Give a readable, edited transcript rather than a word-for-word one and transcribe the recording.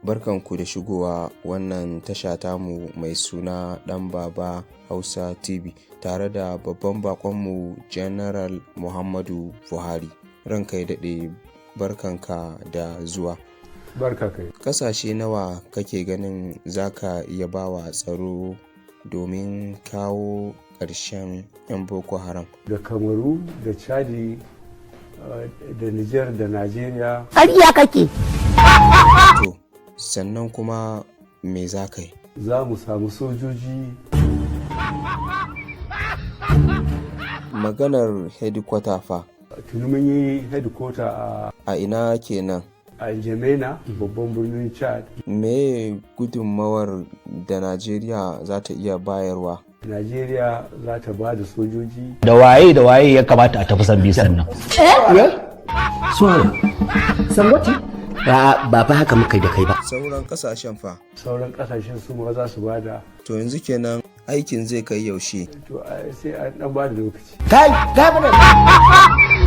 Barkanku da shigowa wannan tasha tamu mai suna Ɗan Baba Hausa TV tare da babban baƙonmu General Muhammadu Buhari. Ranka ya daɗe, barkanka da zuwa. Barka kai. Ƙasashe nawa kake ganin za ka iya bawa tsaro domin kawo ƙarshen 'yan Boko Haram? Da Kamaru da Chadi da Niger da Najeriya. Ƙarya kake. To, sannan kuma me za ka yi? Za mu samu sojoji. Maganar hedikwata fa? Tuni mun yi hedikwata a A ina kenan? A N'Djamena, babban birnin Chad. Meye gudunmawar da Najeriya za ta iya bayarwa? Najeriya za ta ba da sojoji. Da waye da waye ya kamata a tafi Sambisan nan? Suwana. Sangwati? Ba ba fa haka muka yi da kai ba. Sauran ƙasashen fa? Sauran kasashen su ma za su ba da. To, yanzu kenan aikin zai kai yaushe? To, sai an dan ba da lokaci. Kai, kai mana.